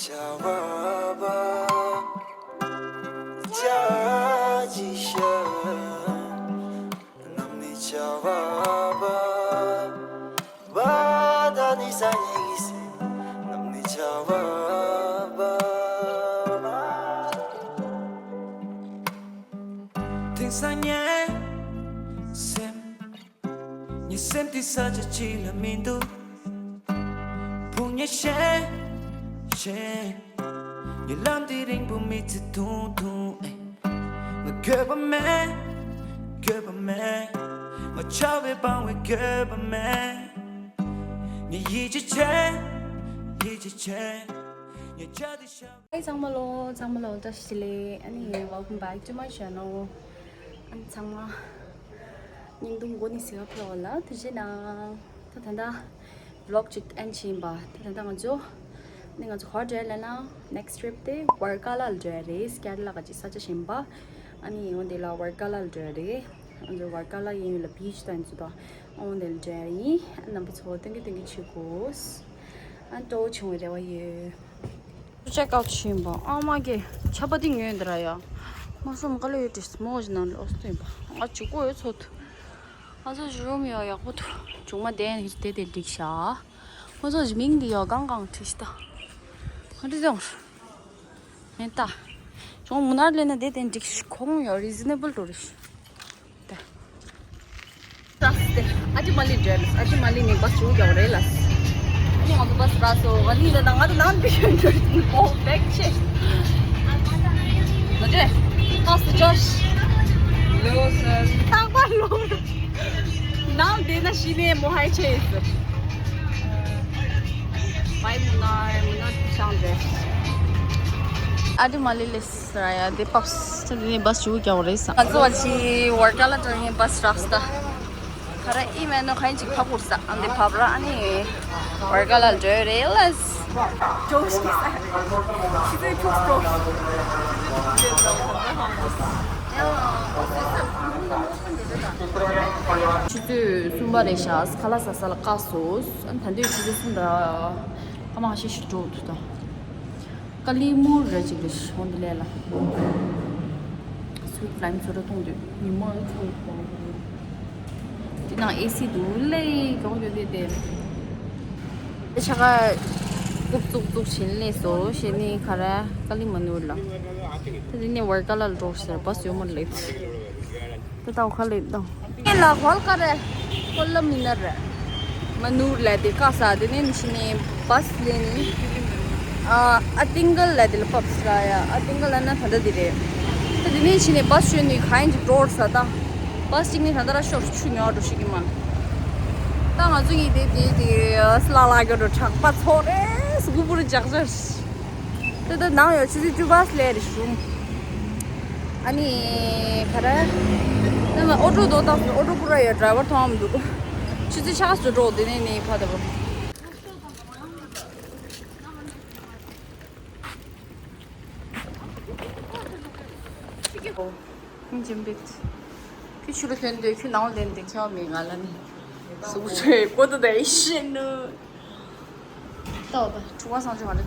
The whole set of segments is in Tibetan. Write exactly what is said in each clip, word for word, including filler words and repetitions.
བྱ་བ་བ། བྱ་ཅི་ཤ། ནམ་ནི་བྱ་བ་བ། བ་ད་ནི་ས་ཉི་གི་སེ། ནམ་ནི་བྱ་བ་བ། དེང་སང་ངའི་སེམས། ངའི་སེམས་དེ་ས་ཆ་གཅིག་ལ་མི་འདུག་ཕུང་ཉེ་ཤེས་ཤེས། ངའི་ལམ་དེ་རིང་པོ་མི་ཚེ་ཐུང་ཐུང་ཨེ། ང་འགྱོད་པ་མེད། འགྱོད་པ་མེད། ང་ཆགས་པའི་སྤང་བའི་འགྱོད་པ་མེད། ངས་ཡིད་ཆེས་བྱེད། ཡིད་ཆེས་བྱེད། ངས་བྱ་དེ་ཤ། Hi ཚང་མ་ལོ། ཚང་མ་ལོ་བཀྲ་ཤིས་བདེ་ལེགས། ཨ་ནི་welcome back to my channel. ཨ་ནི་ཚང་མ་བརྙན་ཐུང་འགོ་ནས་གཟིགས་ག་ཕེབས་པ་ལ་ཐུགས་རྗེ་གནང་། ད་ད་ལྟ་vlog ཅིག་end བྱས་ཡིན་པ། ད་ད་ལྟ་ང་ཚོ་ནི་ང་ཚོ་ག་པར་འགྲོ་ཡ་ལབ་ན། next trip དེ་Varkala ལ་འགྲོ་ཡ་རེད། Kerala ག་ཅིག་ས་ཆ་གཞན་པ། ཨ་ནི་འོ་དེ་ལ་Varkala ལ་འགྲོ་ཡ་རེད། ང་ཚོ་Varkala གཡས་གཡོན་ལ་beach དང་ཚོ་དང་འོ་དེ་ལ་འགྲོ་ཡ་ཡིན། ཨ་རྣམ་པ་ཚོ་སྟོན་གི་སྟོན་གི་བྱེད་དགོས། ཨ་སྤྲོ་བོ་བྱུང་བའི་རེ་བ་ཡོད། check out བྱེད་པ། ཨ་མ་གི་ཆ་པ་དེ་ཉོས་འདི་ར་ཡ། མ་སོང་ག་ལ་ཡོད་དྲིས་མོ་ཞིག་ནང་ལ་ཨོ་སྟོན་པ། ཨ་ཇུ་གོ་ཡོད་ཚོད། ཨ་ཚོ་ཇུ་རོམ་ཡོད་ཡག་པོ་འདུག་ཇུང་མ་དེ་དེ་དེ་འགྲིག་ཤག་ཨ་ཚོ་ཇུ་མིང་འདི་ཡོད་གང་གང་བྲིས་ཤི་ད། ག་འདྲ་ཡོང་། ཧེ་ད། ཇུང་མུ་ནར་ལེན་ན་དེ་དེ་འགྲིག་ཤི་ཁོང་ཡོད་reasonable འགྲོ་རེ་ཤི། ཏེ། ཏེ། ཨ་ཏི་མ་ལི་འགྲོ་ལ། ཨ་ཏི་མ་ལི་ནས་བ་སུ་རྒྱག་རེད་ལ། ཨ་ནི་ང་ཚོ་བ་སུ་རག་སོང་། ཨ་ནི་ལ་ན་ང་ཚོ་ནང་དུ་ཡོད་འགྲོ་ཨོ་བེག་ཆེ། ང་ཚོས་ཁ་སུ་ཅོར། ལོ་སར། རྟག་པར་ལོ། ནང་བསྡད་ན་གཞི་ནས་མོ་ཧའི་ཆེ་ཡོད་ཟེར། བའི་མུ་ནར་མུ་ནར་ཤང་རེད། ཨ་ཏི་མ་ལི་ལས་ར་ཡ་དེ་པབས་དེ་ནས་བ་སུ་རྒྱག་རེད་ས། ང་ཚོ་བ་ཅི་ཝར་ཀ་ལ་འགྲོ་ཡིན་བ་སུ་རག་ས། ཁ་ར་ཨི་མེ་ནོ་ཁ་ཡིན་ཅིག་ཕ་ཁུར་ས་ཨ་འདི་ཕབ་ར་ཨ་ནི་ཝར་ཀ་ལ་འགྲོ་རེད་ལ། ཇོ་ཤི་ས་ཤི་ཚོད་ཁྱུག་སྤྲོ། ཆུ་ཚོད་གསུམ་པ་རེད་ཤག་ཁ་ལག་ཟ་ས་ལ་བཀག་སོང་། ཨ་ནི་ད་འདོད་ཆུ་ཚོད་གསུམ་ར་ཁ་མ་ཤི་ཤི་འགྲོ་འདུག་ད། ཀ་ལི་མུར་ར་ཅིག་རེད་ཧོན་དུ་ལས་ལ། སུ་ལའིམ་ཚོ་ར་གཏོང་འདོད་ཉི་མ་ཚོ་གཏོང་འདོད། དེ་ནང་ཨེ་སི་འདུག་ལས་གོག་ཡོད་དེ་དེ། ཆ་ག་ཀུབ་ཙུག་ཙུག་བྱིན་ལས་སོ་ཞེ་ནི་ཁ་ར་ཀ་ལི་མ་ནུར་ལ། ད་དེ་ནས་ཝར་ཀ་ལ་འགྲོ་ཟེར་བ་སུ་ཡོད་མར་ལེབ། དེ་ལྟ་བུ་ཁ་ལེབ་དང་། ཨེ་ལ་ཝར་ཀ་ར་ཀོ་ལ་མི་ནར་ར། མ་ནུར་ལ་དེ་ཀ་ས་དེ་ནས་ནི་ཤི་ནས་བ་སུ་ལེན་ནི། ཨ་ཏིང་གལ་ལ་དེ་ལ་པབ་སི་ར་ཡ། ཨ་ཏིང་གལ་ལ་ན་ད་ལྟ་དེ་རེད། ད་དེ་ནས་ཕྱིན་ནས་བ་སུ་ཞོན་ནས་ག་ཡིན་གྱི་འགྲོ་ས་ད། བ་སུ་གཅིག་ནས་ད་ལྟ་ར་ཤོར་ཆུ་ཉོ་འགྲོ་ཤི་གི་མ། ད་ང་ཚོ་གཉིས་དེ་དེ་དེ་སི་ལ་ལ་གི་འགྲོ་དྲག་པ་ཚོ་རེ་སི་གུ་པུ་རུ་འཇག་འཇག་ཤི། ད་ད་ནང་ཡོད་ཆུ་ཚོད་བཅུ་བ་སི་ལས་རེ་ཞུ། ཨ་ནི་ག་ར། ནམ་ཨོ་ཊོ་དོ་བཏང་སོང་། ཨོ་ཊོ་པུ་ར་ཡོད། ཌ་རའི་བར་མཐོང་མི་འདུག་ཆུ་ཚོད་ཆགས་སུ་འགྲོ་དེ་ནས་ནི་ཕ་ད་བ། ཁྱོད་ཆུ་ལ་ཐོན་དུས་ཁྱོད་ནང་ལེན་དེ་ཁྱེར་བ་མེད་ང་ལ་ནི། སུ་ཆོས་གོ་ད་ད་ཤེས་ནུ། ཏོ་ད་ཁྲུ་བ་སང་ཆུ་བ་ལ།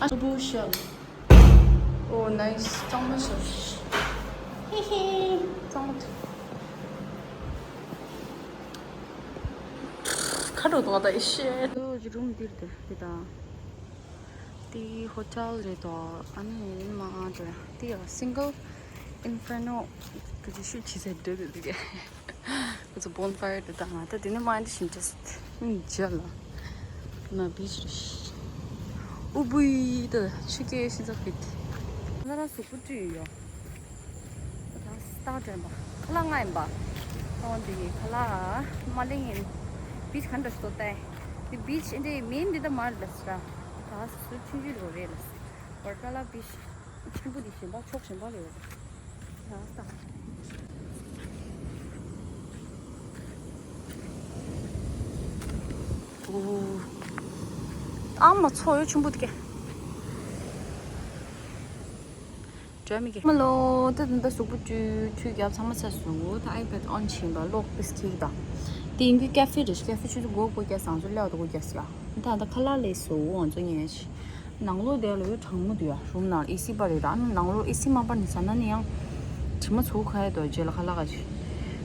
ཨ་ཆུ་བུ་ཤ། ཨོ་ནའིས་གཙང་མ་ཤ། ཧི་ཧི། གཙང་མ་ཐུ། ཁ་འགྲོ་དོ་ད་ཤེས། ཨོ་ཇི་རུམ་འདིར་དེ་དེ་ད། དེ་ཧོ་ཊེལ་རེད་དོ། ཨ་ནི་ཡིན་མ་དེ་དེ་ཡ་single inferno གི་ཤུ་ཆི་ཟེར་འདོད་དེ་དེ་ག་ཚོ་bonfire དེ་དང་ང་ད་དེ་ནི་མ་འདི་བཞིན་ཏྲེས་ནི་ཇ་ལ་ན་བིཆ་རེ་ཨུ་བུའི་ད་ཆུ་སྐྱེས་ཤི་ཚ་གི་ང་རང་གཟུགས་པོ་བཀྲུས་ཡོད། ད་སྟག་དྲན་པ་ཁ་ལག་ང་ཡིན་པ། ཨོ་འདི་ཁ་ལག་མ་ལེན་ཡིན། བིཆ་ག་འདྲ་སོ་ཏེ། འདི་བིཆ་འདི་མིན་འདི་ད་མར་ལ་སྲ། ད་སུ་ཆུང་ཆུང་རོ་རེད་ལ། ཝར་ཀ་ལ་བིཆ་ཆེན་པོ་འདི་གཞན་པ་ཕྱོགས་གཞན་པ་ལ་ཡོད་རེད། ད་སྟག་ཨ་མ་ཚོ་ཡོད་ཆུང་པོ་དེ་ག་འདྲ་མི་གི་མ་ལོ། ད་ད་ད་གཟུགས་པོ་བཀྲུས་ཁྲུས་རྒྱབ་ཚང་མ་ཚར་སོང་། ད་ཨའི་པེ་ཌི་ཨོན་བྱིན་པ་གློག་པིས་ཁྱིག་དང་། དེ་ཡིན་གྱི་ཀ་ཧྥེ་རེད། ཀ་ཧྥེ་ཆུ་ཚོད་དགུ་དགུ་བརྒྱ་སང་ཚོད་ལས་དགུ་བརྒྱ་སི་ཡ། ད་ད་ཁ་ལག་ལས་སུ་ང་ཚོ་ཉལ་ཤི། ནང་ལོགས་དེ་ལ་ཡོད་གྲང་མོ་འདུག་ཡ། རུམ་ནང་ཨེ་སི་པ་རེད། ཨ་ནི་ནང་ལོགས་ཨེ་སི་མ་པ་ནི་ཟ་ན་ནི་ཡང་དྲི་མ་ཚོ་ཁ་ཡ་དོ་རྗེས་ལ་ཁ་ལག་ག་ཅི།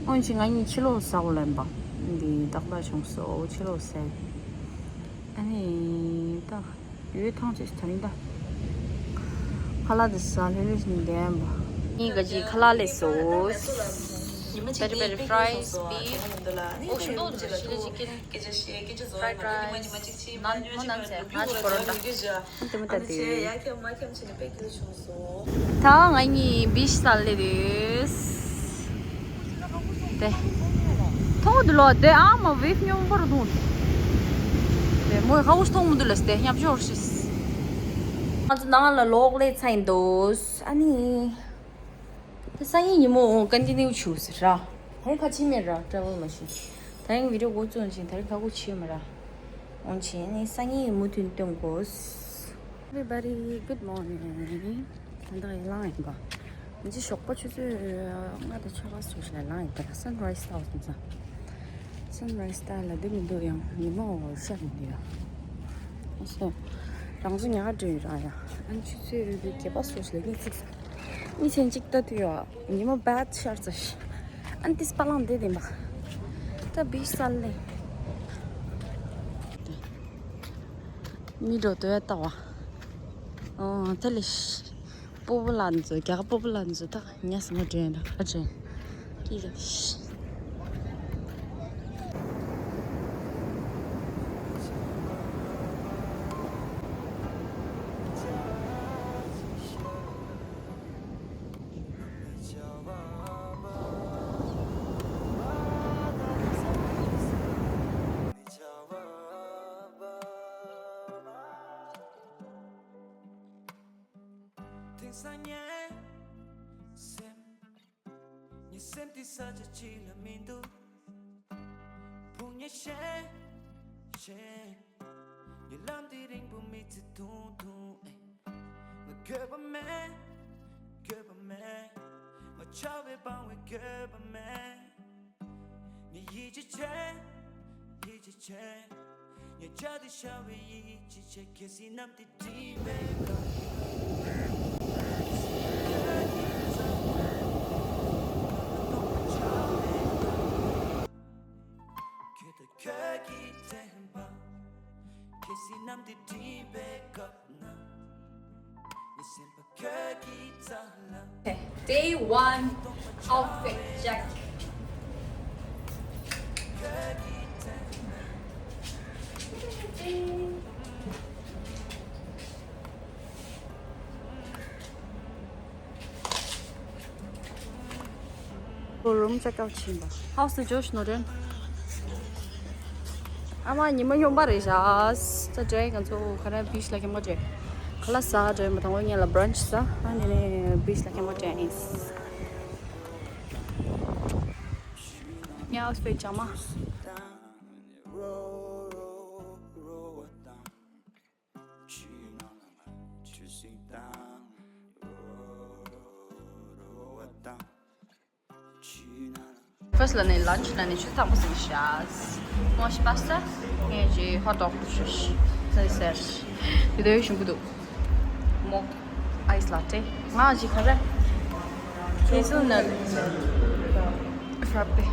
འོན་ཅི་ང་གཉིས་ཕྱི་ལོགས་ཟ་འོ་ལེན་པ། འདི་ཏག་ཏག་བྱུང་སོ་ཕྱི་ལོགས་ཟས། ཨ་ནི་ད། ཡོད་ཐང་ཆད་ད་རིང་ད། ཁ་ལག་དེ་ཟ་ལྷོད་ལྷོད་ཞིག་ལྡན་པ། ངས་ག་ཅིག་ཁ་ལག་ལས་སོ། Peri peri fries, beef. Oh, she knows she chicken. Fried rice. Nan mo nan se. Nan se koron da. དེ་མོ་ད་དེ། ད་ང་གཉིས་བིཤ་ས་ལེ་དེ། དེ། ཐོག་དུ་ལོ་དེ་ཨ་མ་བིབ་སྙོམས་པོར་འདུག་དེ་མོས་ཧ་གོ་ཐོག་མི་འདུག་ལ་སྟེ་ཉབ་ཤོར་ཤིས། ང་ཚོ་ནང་ལ་ལོག་ལས་ཚ་ཡིན་འདུག་ཨ་ནི། དེ་སང་ཉིན་ཉིན་མོ་ཀན་ཏི་ནིའུ་བྱུག་ཟེར་ར། ཧོང་ཁ་ཆི་མེད་ར་ཊ་རེ་ཝལ་མ་ཤིན། ད་རིང་བི་ཌིའོ་འགོ་བཙུགས་ཤིང་ད་རིང་ཁ་ཁུ་ཆི་མེད་ར། འོང་ཆེ་ནི་སང་ཉིན་མུ་མཐུད་སྟོན་དགོས། Everybody, good morning. ད་ལྟ་ཡི་ལངས་ཡིན་པ། ང་ཚོ་ཞོགས་པ་ཆུ་ཚོད་ལྔ་དང་ཕྱེད་ཀ་སོ་ཞིག་ལ་ལངས་ཡིན་པ། Sunrise Tower དེ་ཚོ། Sunrise Tower ལ་འདི་མི་འདུག་ཡང་ཉི་མ་འོ་ཤར་མི་འདུག་ཡ། ཨ་སོ། རང་ཚོ་ཉག་འགྲོ་ཡོད་ར་ཡ། ཨ་ཆུ་ཚོད་རེ་རེ་བརྒྱད་པ་སོ་ཞིག་ལ་གཉིད་ཚིག་ས། གཉིད་ཆེན་གཅིག་ལྟ་དུས་ཡ། ཉི་མ་བད་ཤར་ཚ་ཤི། ཨ་ཏིས་པ་ལང་འདི་དེ་མ། ད་བིཤ་ས་ལེ། མི་འགྲོ་དོ་ཡ་ལྟ་བ། ཨོ་ད་ལེ་ཤི། སྤོ་བོ་ལགས་འཛུལ། རྒྱ་གར་སྤོ་བོ་ལགས་འཛུལ། ད་ཉལ་སོང་། ང་དྲན་ར་ཁ་དྲན། ཀི་ལ་ཤི། དེང་སང་ངའི་སེམས། ངའི་སེམས་འདི་ས་ཆ་གཅིག་ལ་མི་འདུག་ཕུང་ཉེ་ཤེས་ཤེས། ངའི་ལམ་འདི་རིང་པོ་མི་ཚེ་ཐུང་ཐུང་ཨེ། ང་འགྱོད་པ་མེད། འགྱོད་པ་མེད། ང་ཆགས་པའི་སྤང་བའི་འགྱོད་པ་མེད། ངས་ཡིད་ཆེས་བྱེད། ཡིད་ཆེས་བྱེད། ངས་བྱ་དེ་ཤར་བའི་ཡིད་ཆེས་བྱེད། གལ་སྲིད་གནམ་དེ་སྒྲིབ་པའི་སྐབས། ཁྱོད་དང་ཁྱོད་ཀྱིས་དྲན་པ། གལ་སྲིད་གནམ་དེ་སྒྲིབ་པའི་སྐབས་ན། ངའི་སེམས་པ། Okay, day one outfit check. Room check out ཕྱིན་པ། How's the Josh Norton? ཨ་མ་ཉི་མ་སྙོམས་པ་རེད་ཤག་ད་དྲན་ང་ཚོ་ཁ་ར་བིཤ་ལ་ཁྱམས་པ་དྲན། ཁ་ལག་ཟ་དྲན་པ་དང་པོ་ངས་ལ་brunch ཟ། ཨ་ནི་ནས་བིཤ་ལ་ཁྱམས་པ་དྲན་ཡིན། ངའི་outfit ཅང་མ། First ལ་ནི་lunch ལ་ནི་ཆུ་ཚ་པོ་ཟིན་ཤག་མོ་ཤི་pasta ངས་ཀྱི་hot dog ཞུ་ཤི་ཟེར་ཟེར། དེ་དོ་ཞུ་གི་འདུག་མོག་ice latte ང་ཀྱི་ཁ་ར། དེ་ཚོ་ནི་frappe།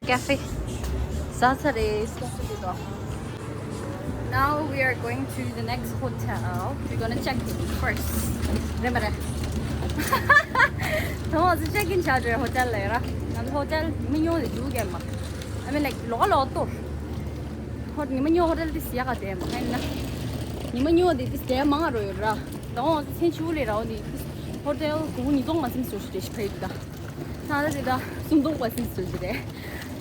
Cafe. ཟ་ཚར་རེད། Now we are going to the next hotel. We're gonna check in first. རེད་མ་རེད། ད་ང་ཚོ་check in བྱ་འགྲོ་hotel ལ་ཡོད་ར། ང་ཚོ་hotel མི་ཉུང་ནས་འདུག་གས་མ། I mean, like, ལོག་ལོག་ཏོ། ཧོ། ཉི་མ་གཉིས་ཧོ་ཊེལ་དེ་ཟིག་ག་དེ་མ་ཧན་ན། ཉི་མ་གཉིས་དེ་དེ་དེ་མང་རོ་ཡོད་ར། ད་འོ་ཚན་ཆུ་ལེ་ར་འོ་དེ་ཧོ་ཊེལ་གོ་ཉིས་སྟོང་མ་ཟིན་སུ་ཞིག་རེད་ཕེ་ད། ད་ད་དེ་ད་སུམ་སྟོང་པ་ཟིན་སུ་ཞིག་རེད།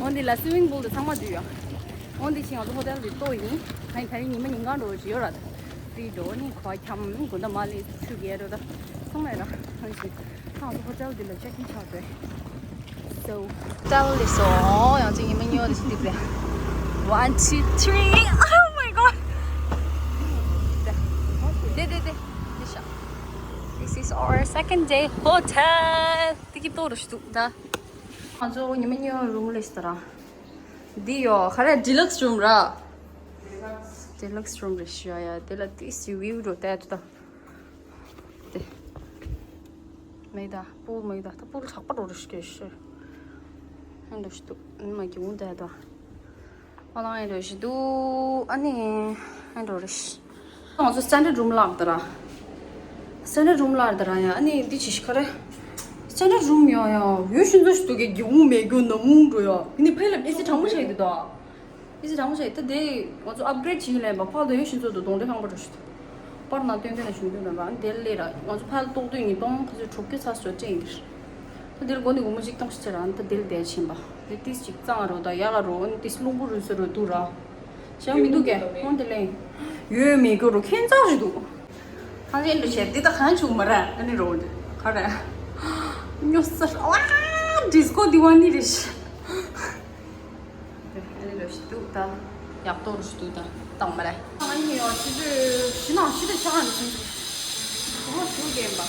འོ་དེ་ལ་སུ་ཝིང་པུལ་དེ་ཚང་མ་འདུས་ཡོད། འོ་དེ་ཆེ་ང་ཚོ་ཧོ་ཊེལ་དེ་ཏོ་ཡིན། ཧན་ད་རིང་ཉི་མ་ཉིན་གང་རོ་ཞིག་ཡོད་ར་ད། ཕི་འགྲོ་ནི་ཁོ་འཁྱམ་དགུན་ཟླ་མ་ལི་ཆུ་གེ་རོ་ད། ཚང་མ་ར་ཧན་ཞིག་ད་ང་ཚོ་ཧོ་ཊེལ་འདི་ལ་ཅེག་ཨིན་ཆགས་དགོས། So ཧོ་ཊེལ་ལས་སོ་ཡང་ཅིག་ཉི་མ་གཉིས་པ་དེ་ཞིག་སྟེར་རེད། One, two, three. Oh my god. དེ་དེ་དེ་དེ་ཤ། This is our second day hotel. དེ་གི་ཏོ་རུ་ཞིག་འདུག་ད། ང་ཚོ་ཉི་མ་གཉིས་པ་རུམ་ལས་སྟེར་ར། འདི་ཡོ་ཁ་ར་ཌི་ལགས་རུམ་ར། ཌི་ལགས་རུམ་རེད་ཤི་ཡ་ཡ་དེ་ལ་ཏིས་ཅི་ཝིའུ་འགྲོ་ཏེ་ཏུ་ད། དེ། མེད་ད་པུལ་མེད་ད་ད་པུལ་གྲགས་པ་འགྲོ་རེ་ཤི་ཤི། ཧན་འགྲོ་ཤི་ཏུ་མ་གི་འུ་ད་ད། ཨ་ལང་ཧན་འགྲོ་ཤི་དུ་ཨ་ནི་ཧན་འགྲོ་རེ་ཤི། ང་ཚོ་སི་ཊེན་ཌར་ཌི་རུམ་ལག་ད་ར། སི་ཊེན་ཌར་ཌི་རུམ་ལག་ད་ར་ཡ་ཨ་ནི་འདི་ཅི་ཤི་ཁ་རེ། སི་ཊེན་ཌར་ཌི་རུམ་ཡ་ཡ་ཡོ་ཤི་འཛོ་ཤི་ཏུ་གི་གི་འུ་མེ་གི་འུ་ན་མུང་འགྲོ་ཡ་ཨ་ནི་ཕེ་ལ་ཨེ་སི་གྲང་མོ་ཆེ་ཡི་དུ་ད། ཨི་ཟི་དྲང་མོ་བྱས་ད་དེ་ང་ཚོ་ཨབ་གྷི་རེཌ་བྱེད་ཀྱི་ལན་པ་ཕག་ཏུ་ཡོད་ཤིན་ཚོ་དུ་གདོང་འདྲེ་ཁང་པ་འགྲོ་ཤི། པར་ནང་སྟོན་མཁན་ལ་ཞུ་རྒྱུ་མེད་པ་དེ་ལས་ར་ང་ཚོ་ཕལ་ཏོག་ཏུ་ཉིས་སྟོང་ཁ་ཚོད་དྲུག་ཅུ་ཚ་སོ་ཅན་ཡིན་འདིར། ད་དེར་སྒོ་ནས་སྒོར་མོ་གཅིག་སྟོང་ཤི་ཆེ་ར་ད་དེར་བསྡད་ཕྱིན་པ་དེ་ཏིས་ཅིག་གཙང་རོ་ད་ཡག་རོ་ཨ་ནི་ཏིས་རླུང་བུ་རུལ་སོ་རོ་འདུག་ར། ཞེ་མི་འདུག་གས་ཁོང་དེ་ལན། ཡོད་མེད་གོ་རོ་ཁྱད་མཚར་ཞིག་འདུག་ཁང་ཆེན་འདྲ་བྱས་འདི་ད་གང་བྱུང་མ་ར་ཨ་ནི་རོ་འདི་ག་ར། སྨྱོ་ས་ཨ་ཌིས་ཀོ་དི་ཝ་ནི་རེད་ཤི། ཨ་ནི་རོ་ཞིག་འདུག་ད། ཡག་ཏོ་རུ་ཞིག་འདུག་ད། བཏང་མ་རེད། ཨ་ནི་ཡོ་ཆུ་ཚོད་ཤི་ན་ཤི་ད་ཆགས་ནི་ཤི་འདུག་ཁོ་ཞུ་རྒན་པ།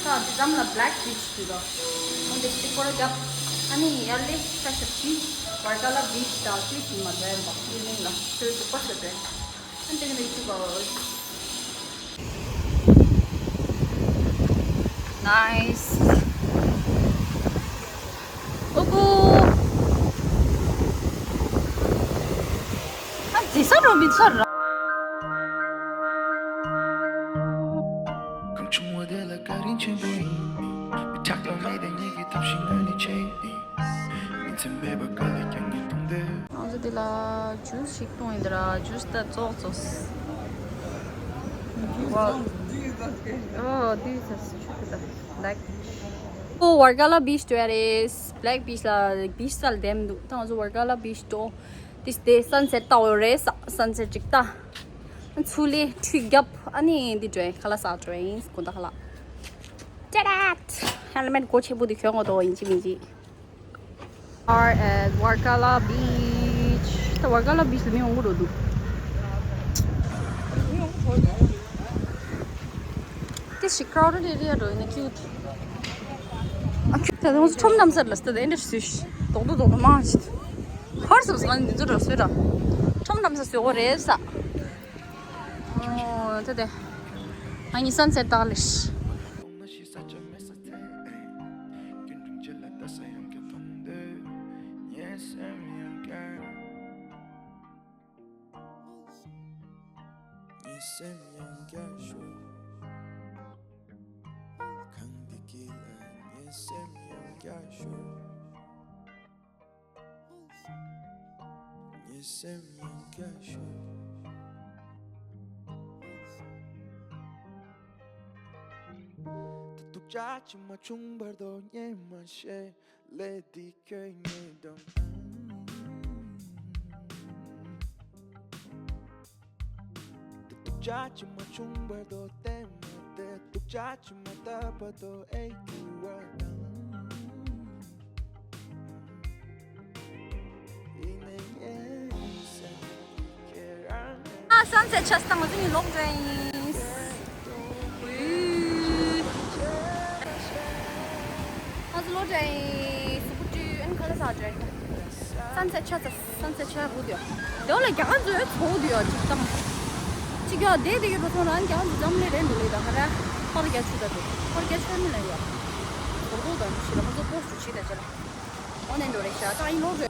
ད་འདི་འཛམ་ལ་བྷི་ལེག་བྷི་ཆི་འདུག་ད། ཁོང་འདི་སི་ཀོ་ར་རྒྱབ། ཨ་ནི་ཡར་ལེ་ཤ་ཤ་བྱི། ཝར་ཀ་ལ་བྷི་ཆི་ད་ཤི་ཤི་མ་འདྲ་ཡིན་པ་ཡིན་ལ་ཤོད་འདུག་པ་ཤོད་པས། ཨ་འདི་ག་ནས་ཤི་བ། Nice. ཨོ་ཀོ། ཨ་ཛི་ས་རོ་མི་ཚོར་ར། གང་བྱུང་བ་དེ་ལ་བཀའ་དྲིན་ཆེན་པོ་ཡིན། མི་ཆགས་ཐོག་མེད་དེ་ཉིད་ཀྱི་ཐབས་ཤེས་ངོས་ནས་བྱེད། ཉིན་མཚན་མེད་པར་དཀའ་ལས་ཀྱང་ངས་གཏོང་འདོད། ང་ཚོ་འདི་ལ་ཇུས་ཞིག་བཏུང་ཡིན་འདི་ར་ཇུས་ད་ཙོག་ཙོག་ཨོ་this is ཆུ་ད་like ཨོ་ཝར་ཀ་ལ་བྷི་ཆི་འགྲོ་ཡ་རེད། བྷི་ལེག་བྷི་ཆི་ལ་བྷི་ཆི་ས་ལ་བསྡད་མི་འདུག་ད་ང་ཚོ་ཝར་ཀ་ལ་བྷི་ཆི་འགྲོ། This day sunset ལྟ་བ་རེད་ས་sunset ཅིག་ལྟ། ཚུར་ལས་ཁྲུས་རྒྱབ་ཨ་ནི་འདི་འགྲོ་ཡིན་ཁ་ལག་ཟ་འགྲོ་ཡིན་དགོང་དག་ཁ་ལག་ཏེ་རེད། ཧེལ་མེཊ་སྒོ་ཆེན་པོ་འདི་གྱོན་དགོས་འདུག་ཡིན་གཅིག་མིན་གཅིག Are at Varkala Beach. ད་ཝར་ཀ་ལ་བྷི་ཆི་ལ་མི་ཡོང་གི་འགྲོ་འདུག་དེ་ཞིག་crowded area འགྲོ་ཡིན་ན་cute. ཨ་ཁྱོད་ད་དུང་ཁྲོམ་གནམ་སར་ལ་སྟེ་འདྲ་སུས་རྡོག་རྡོག་རྡོག་རྡོག་མང་ཞིག་ཧོར་སོབ་སང་འདི་ཚོ་འགྲོ་སོས་ར། ཁྲོམ་གནམ་ས་སོས་འོ་རེད་ས། ཨོ་ད་དེ། ང་གཉིས་སན་སེཊ་བཏང་ལེ་ཤི། ངའི་སེམས་ཡང་བསྐྱར་ཤོར། གང་འདི་གི་ལ་ངའི་སེམས་ཡང་བསྐྱར་ཤོར། ངའི་སེམས་ཡང་བསྐྱར་ཤོར། ད་སྡུག་ཅག་ཅིག་མ་བྱུང་བར་དོ་ཉན་མ་ཤེས། ལས་འདི་ཁྱོད་ཉིད་དང་། སྡུག་ཅག་ཅིག་མ་བྱུང་བར་དོ་བསྟན་མ་དེ། སྡུག་ཅག་ཅིག་མ་བཏབ་པར་དོ་ཨེ་གྱུར་བ་དང་། ཡིན་ནའི་ངའི་སེམས་ཁྱེད་རང་། ཨ་སན་སེཊ་ཆགས་སྟངས་ང་ཚོ་གཉིས་ལོག་འགྲོ་ཡིན། ཨུ། ང་ཚོ་ལོག་འགྲོ་ཡིན། གཟུགས་པོ་བཀྲུས་ཨན་ཁ་ལག་ཟ་འགྲོ་ཡིན། སན་སེཊ་ཆགས་ཚར། སན་སེཊ་ཆགས་འུ་དུ་ཡོད། དེ་བ་ལ་རྒྱ་གར་ཚོ་ཡོད་ཚོ་འུ་དུ་ཡོད་ཅིག་བཏང་། ཅིག་ཡོད་དེ་དེ་ཡོད་པ་སོང་རང་རྒྱ་གར་ཚོ་འཛམ་གླིང་རེད་འདུག་ལེ་ད་ཧ་ར། ཧོར་རྒྱ་ཆུ་ད་དུ་ཧོར་རྒྱ་ཆུ་མི་ལ་ཡོད། ཚོ་འུ་དང་ཤི་ལ་ང་ཚོ་པོ་སུ་ཆི་ད་ཅི་ལ། འོ་ནས་འགྲོ་རེད་ཤག་ད་ཡིན་ལོག་འགྲོ།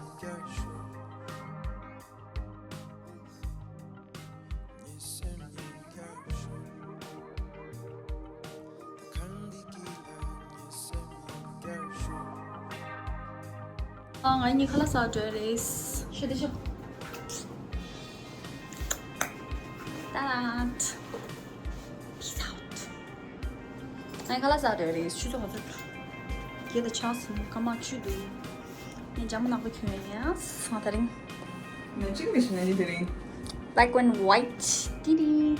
ཨ་ང་གཉིས་ཁ་ལག་ཟ་འགྲོ་རེད། ཆེ་དེ་ཤོག་ཏཱ་ཌ། Peace out. ང་ཁ་ལག་ཟ་རེད་རེད། ཆུ་ཚོད་ག་ཚོད་འདུག་བརྒྱད་དང་ཕྱེད་ཟིན། སྐར་མ་བཅུ་འདུག་ངས་ཇ་མ་ནག་པོ་གྱོན་ཡིན། ང་དེ་རིང་། ང་གཅིག་མི་ཤེས་ན་ནི་དེ་རིང་། Black and white. ཏི་རི།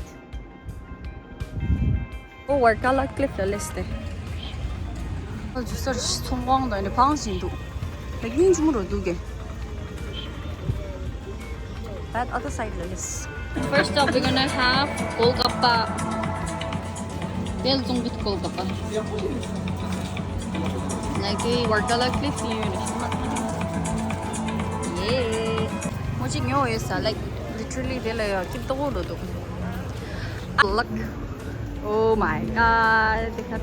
ཨོ་Walgala Cliff ལ་སླེབས་ཏེ། ཨོ་ཇུ་སར་ཚོང་ཁང་དང་ནི་ཕང་བཞིན་འདུག་ལ་ཡིན་ཅུང་རོ་འདུག་གེ། That other side ལ་སླེབས། First up, we're gonna have Golgappa. Well, Zungbit Golgappa. Like, Walgala Cliff ཡིན་ཡོད་རེད། Yeah. མོ་གཅིག་ཉོ་ཡོད་ས། Like, literally དེ་ལ་ཡ་སྐྱིད་ཏོག་ལོ་འདུག Look. Oh my god. དེ་ཁ།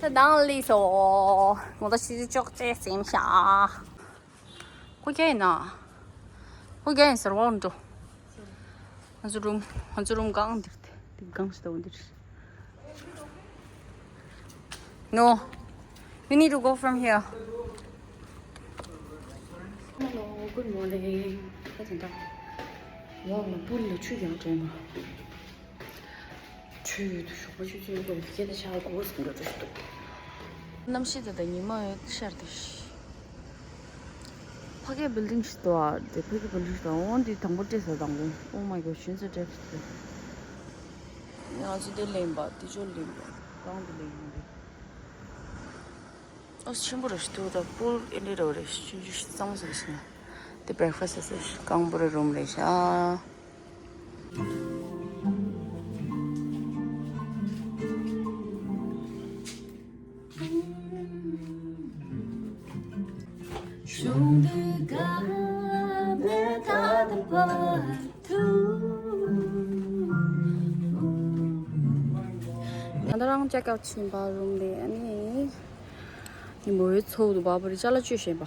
ད་དང་ལི་སོ། ངོ་ད་ཤི་ཅོག་ཙེ་སེམས་ཤ། ཁོ་རྒྱ་ཡིན་ན། ཁོ་རྒྱ་ཡིན་ཟེར་བ་འགྲོ། ང་ཚོ་རུམ། ང་ཚོ་རུམ་གང་འདིར་ཏེ། འདི་གང་ཞིག་ལྟ་བུ་འདིར། No. You need to go from here. Hello, good morning. ད་དེ་འདྲ། ཝའོ་ལ་པུལ་ལ་ཆུ་ཡང་དྲན་པ། ཆུ་ཡོད་དུ་ཞོགས་པ་ཆུ་ཚོད་དགུ་བརྒྱད་དང་ཕྱེད་ཀ་འགོར་ཟིན་འགྲོ་འགྲོ་ཞིག་འདུག་གནམ་གཤིས་དེ་དང་ཉི་མ་ཡོད་ཤར་དེ། ཕ་གིའི་བིལ་ཌིང་ཞིག་འདུག་ཨ། དེ་ཕ་གིའི་བིལ་ཌིང་ཞིག་འདུག་འོན་ཏེ་དང་པོ་སྤྲད་ས་དང་པོ། Oh my god, ཞུན་ཙེ་ཊེབ་ཞིག་འདུག་ང་ཚོ་དེ་ལེན་པ་དེ་ཅོ་ལེན་པ་རང་དེ་ལེན་ཡོང་དེ། ཨོ་ཆེན་པོ་རེད་ཤི་འདུག་ད་པུལ་ཨེ་འདྲ་རེད་ཤི་ཆུང་ཆུང་ཤི་གཙང་ཞིག་ཤི་ན། དེ་བྷེག་ཕ་སི་ཊི་ཟེར་ཤི་གང་པོ་རེ་རུམ་རེད་ཤ། ང་ད་རང་ཅེག་ཨའུཊ་ཕྱིན་པ་རུམ་ནས། ཨ་ནི་ཉིན་མོའི་ཚོགས་འདུ་བ་པོ་རི་ཅ་ལག་སྤྱོད་བཞིན་པ།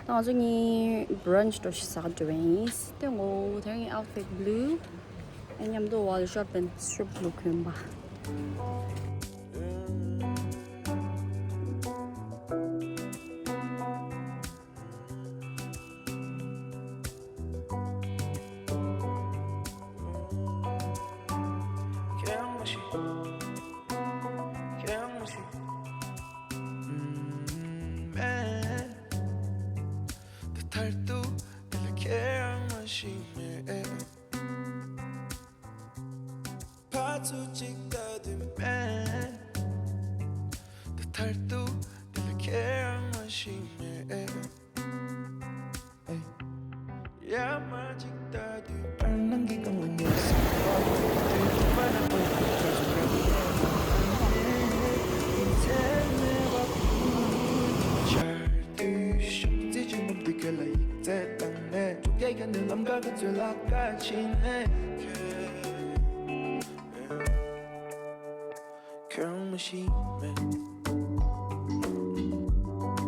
ད་ང་ཚོ་གཉིས་brunch འགྲོ་ཞིག་ཟ་ག་འགྲོ་བ་ཡིན། དེ་ངོ་དེ་རིང་outfit blue། ཨ་མཉམ་དུ་ཝལ་ཤོར་པན་ཤོར་བླུགས་གོན་པ།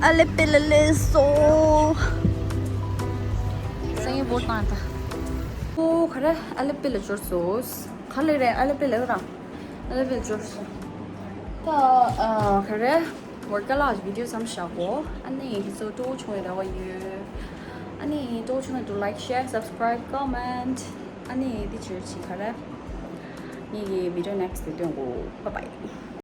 ཨ་ལེ་པེ་ལ་ལེ་སོ། སང་ཉིན་བོ་བཏང་ད། ཨོ་ག་རེ་ཨ་ལེ་པེ་ལ་འབྱོར་སོང་། ག་ལེ་རེད་ཨ་ལེ་པེ་ལ་རང་། ཨ་ལེ་པེ་ལ་འབྱོར་སོང་། ད་ཨ་ག་རེ། ཝར་ཀ་ལ་བི་ཌིའོ་མཚམས་བཞག་གོ། ཨ་ནི་ཁྱེད་ཚོ་སྤྲོ་བོ་བྱུང་བའི་རེ་བ་ཡོད། ཨ་ནི་སྤྲོ་བོ་བྱུང་ན་འདུག like, share, subscribe, comment. ཨ་ནི་འདི་བྱོས་ཅིག་ག་རེ། ངེད་ཀྱི་video next དེ་སྟོན་གོ། Bye bye.